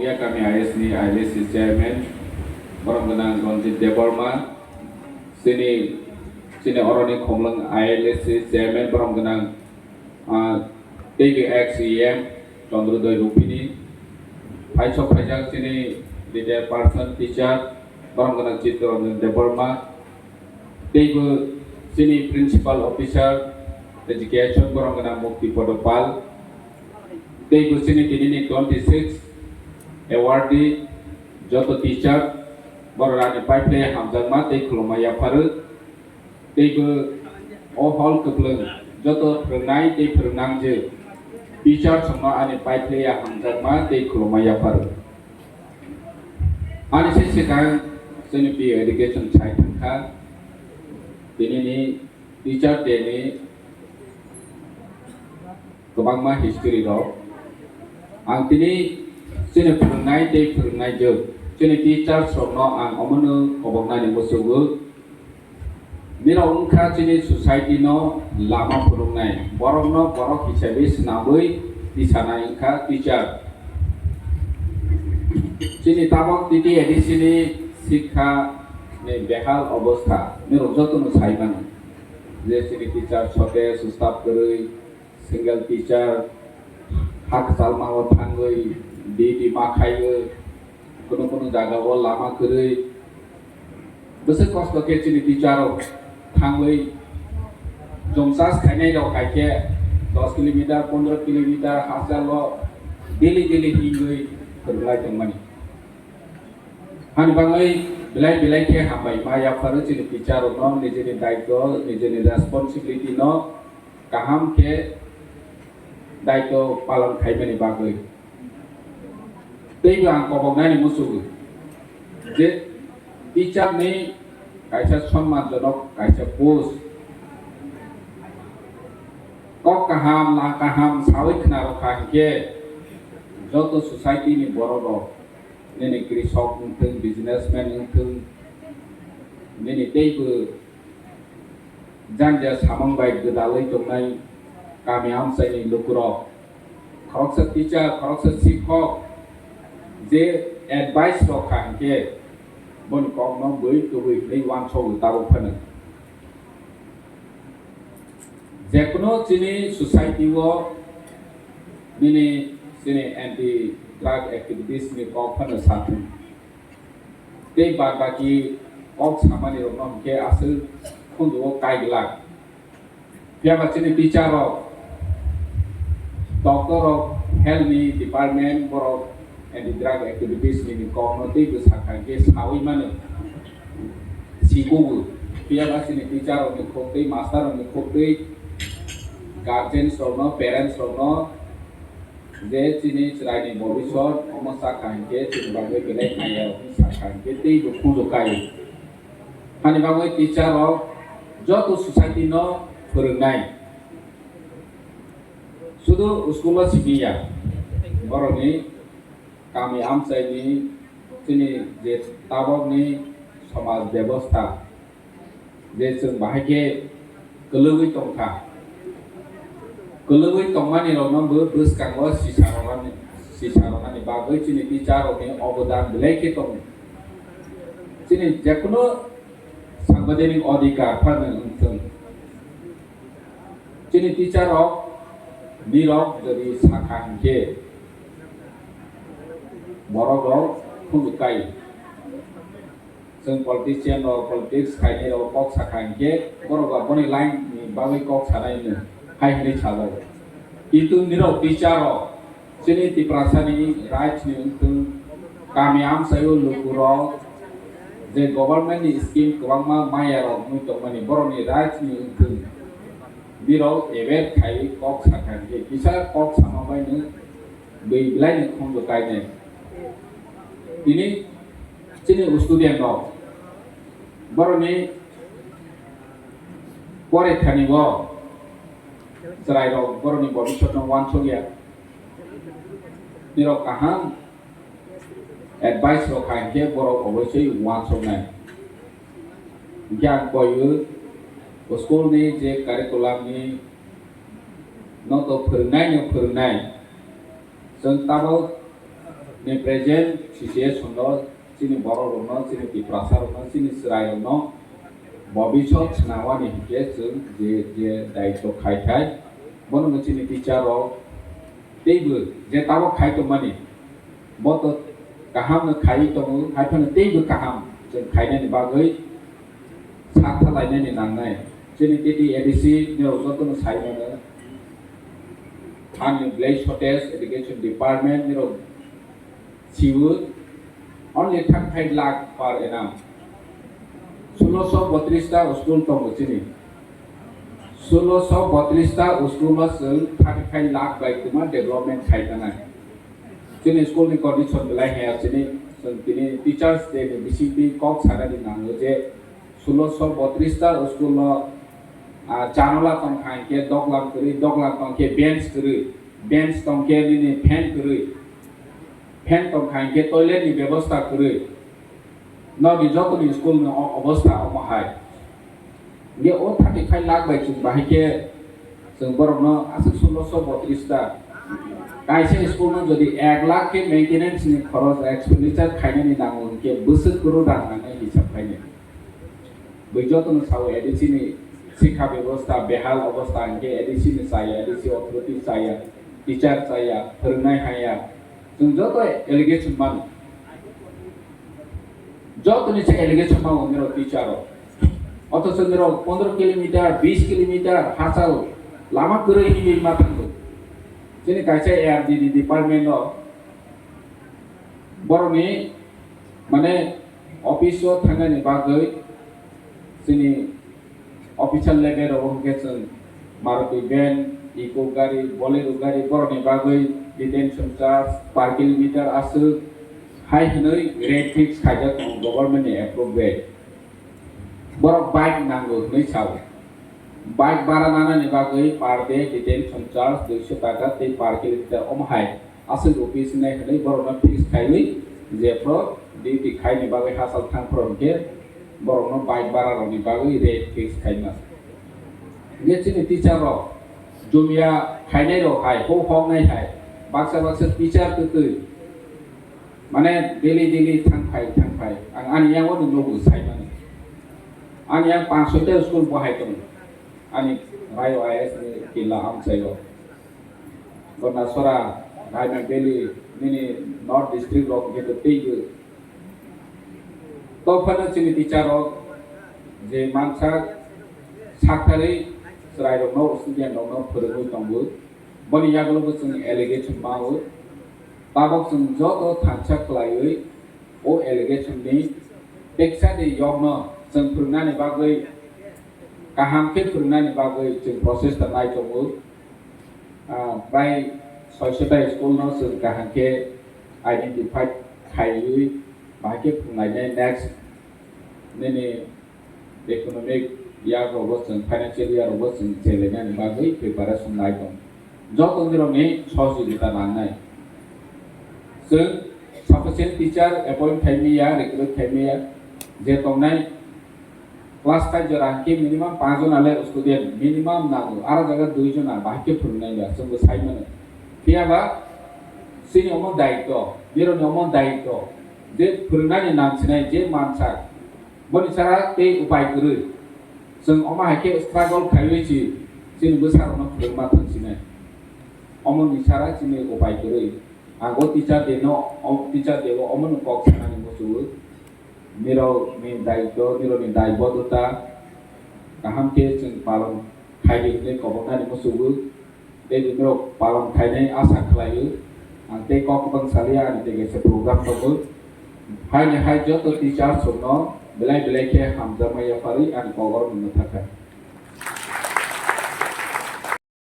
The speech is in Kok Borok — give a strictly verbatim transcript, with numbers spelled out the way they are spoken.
Yakami I S ni I L S C chairman, borom gwnang Ranjit Debbarma, chini, chini oroni khomlwng I L S C chairman, borom gwnang, ah, tei ex E M Chandrodaya Rupini, phaisok phaijak chini retired person, teacher, borom gwnang Chittaranjan Debbarma, teibo chini principal officer education, borom gwnang Mukti Podo Pal, teibo chini tinini twenty six awardee joto teacher, borok ani paiphlai hamjakma tei khulumma yapharwi, teibo o hall kwplwng joto phwrwngnai tei phwrwngnangjwk teacher songno ani paiphlai hamjakma tei khulumma yapharwi. Ani se swkang chini P O education sai thangkha, tinini teacher day ni kwbangma history rok. Ang tini chini phwrwngnai tei phwrwngnai jwk, chini teachers rokno ang omono koboknani muchungo. Nirok wngkha chini society no lama phwrwngnai, borokno borok hisabi swnamwi tisanai wngkha teacher. Chini tabok T T A D C ni sikha ni behal obostha nirok jotono sai mano. Je chini teacher shortage, staff kwrwi, single teacher, ha kwchalma o thangwi duty ma khaiwi, kunu kunu jaga o lama kwrwi, bwswk kosto khe chini teacher rok thangwi jom chas khainai rok hai khe dos kilometer, pondro kilometer hachal o daily daily hingwi phwrwng lai tongmani. Hani bagwi belai belai khe hambai ma yapharo chini teacher rokno nijini daitw, nijini responsibility no kaham khe daitw palan khaimani bagwi. Teibo ang koboknani muchungo je teacher ni kaisa sonmanjonok kaisa post, kok kaham, la kaham sawi khna rwkha hinkhe joto society ni borok rok, nini krisok wngthwng, businessman wngthwng, nini teibo janja samung bai gwdalwi tongnai kami amchaini lukurok, khoroksa teacher, khoroksa sikhok je advice rok kha hinkhe boni kokno bui tubui hinwi uansukgo tabuk phano. Jekunu chini society o nini chini anti drug activities ni kok phano sathung. Tei bad baki kok samani rokno hinkhe aswk khunju o kai glak. Phiya ba chini teacher rok, doctor rok, health ni department borok anti drug activities ni kok no teibo sakha hinkhe sawi mano. Sikugo. Phiya ba chini teacher rok ni khuk tei, master rok ni khuk tei, guardians rok no, parents rok no, je chini chwraini bobisot omo sakha hinkhe chini bagwi belai hamya rok hinwi sakha hinkhe teibo khunju kai. Hani bagwi teacher rok joto society no phwrwngnai. Sudu school o simi ya, borokni kami amchaini chini je tabokni somaj bebosta je chwng bahai khe kwlwgwi tongkha. Kwlwgwi tongmani rokno bo bwskango sisa rwnani, sisa rwnani bagwi chini teacher rokni obodan belai khe tongo. Chini jekunu sangbaidanik odhikar phano wngthwng. Chini teacher rok, nirok jodi sakha hinkhe borok rok khunju kai. Chwng politician rok, politics khainai rok kok sakha hinkhe borok ba boni line ni bagwi kok sanai hwnwi hai hwnwi sajago. Kintu nirok teacher rok chini Tiprasani rights ni wngthwng, kami amchaio lukurok je government ni scheme kwbangma maya rok wngwi tongmani borokni rights ni wngthwng nirok aware khai kok sakha hinkhe kisa kok sama baino bwi belai ni khunju kainai. Tini chini student rok borokni pore thani o chwrai rok borokni bobisot no uansuk ya. Nirok kaham advice rok khai hinkhe borok obosoi uansuknai. Hinkhe ang koio school ni je curriculum ni no to phwrwngnai no phwrwngnai. Chwng tabok Ni present situation no chini borok rokno, chini Tiprasa rokno, chini chwrai rokno bobisot swnamani hinkhe chwng je, je daityo khai khai, bono chini teacher rok teibo je tabok khai tongmani, bo to kaham no khaiwi tongo, haiphano teibo kaham chwng khainani bagwi sak thalainani nangnai. Chini T T A D C nirok jotono sai mano, hani Black Shortage Education Department nirok siwo only thirty five lakh per annum. Sulosho botris ta school tongo chini. Sulosho botris ta school o chwng thirty five lakh bai kwma development khai tanai. Chini school ni condition belai haya chini, chwng tini Teachers Day ni bisingtwi kok sanani nango je sulosho botris ta school o, ah, janola tongkha hinkhe doglam kwrwi, doglam tongkhe bench kwrwi, bench tongkhe nini fan kwrwi, fan tongkha hinkhe toilet ni bebosta kwrwi. Nokni jotoni school ni o-, obostha omo hai. Hinkhe o thirty five lakh bai chwng bahai khe chwng borokno aswk sulosho botris ta. Kaisa school no jodi ek lakh khe maintenance ni khoros expenditure khainani nango hinkhe bwswk kwrwi rang nangnai hisab khainai. Bui jotono sao A D C ni sikha bebosta behal obostha hinkhe A D C ni chaya, A D C authority chaya, teacher chaya, phwrwngnai haya. Chwng joto allegation mano. Jotoni se allegation mano nirok teacher rok. Othocho nirok pondro kilometer, bis kilometer hachal lama kwrwi hinwi ma thango. Chini kaisa A R D D department o borokni mane office o thangnani bagwi chini official level rogo hwnkhe chwng Maruti van, Eeco gari, Bolero gari, borokni bagwi detention charge per kilometer aswk hai hwnwi rate fix khaijak tongo government ni approve rate. Borok bike nango hwnwi sao. Bike bara nanani bagwi per day detention charge duiso taka tei per kilometer omo hai aswk rupees hinai hwnwi borokno fix khaiwi jephru duty khaini bagwi hachal thang phuru hinkhe borokno bike bara rokni bagwi rate fix khaima. Hinkhe chini teacher rok jumia khainai rok hai, hok hoknai hai, baksa baksa teacher kwtwi mane daily daily thang phai, thang phai. Ang ani yago ni nugo saimani. Ani yang panch soi ta school bo hai tongo. Ani Rayo I A S ni kila amchaio. Gondasora, Raima Valley, nini North District rok hwnkhe teibo. Tophano chini teacher rok je mansa sakthari chwrai rokno, student rokno phwrwngwi tongo. Boni yagulo bo chwng allegation mao. Tabok chwng joto thansa khlaiwi o allegation ni teksa de yokno chwng phwrwngnani bagwi, kaham khe phwrwngnani bagwi chwng process ta nai tongo. Ah, prai soisota school no chwng kaham khe identify khaiwi bahai khe phwrwnglainai next nini economic year rogo chwng, financial year rogo chwng chelainani bagwi preparation lai tong. Joto nirokni sohojogita nangnai. Chwng sufficient teacher appoint khaimaya, recruit khaimaya, je tongnai class five jora hwnkhe minimum panch jona le student minimum nango, aro jaga dui jona bahai khe phwrwngnai ya, chwngbo sai mano. Phiya ba chini omo daitw, nirokni omo daitw, je phwrwngnani nang sinai je mansak, boni sara tei upai kwrwi. Chwng omo hai khe struggle khaiwi si chini bwsarokno phwrwngma thang sinai. Omoni sara chini upai kwrwi. Ang o teacher day no, o teacher day o omono kok sanani muchungo. Nirokni daitw, nirokni daibodota kaham khe chwng palon khaidi hwnwi koboknani muchungo. Tei bini rok palon khainai asa khlaio. Ang tei kok kwbang salia, ani tei kaisa program tongo. Haini hai joto teachers rokno belai belai khe hamjakma yapharwi ani kok oro nungna thangkha.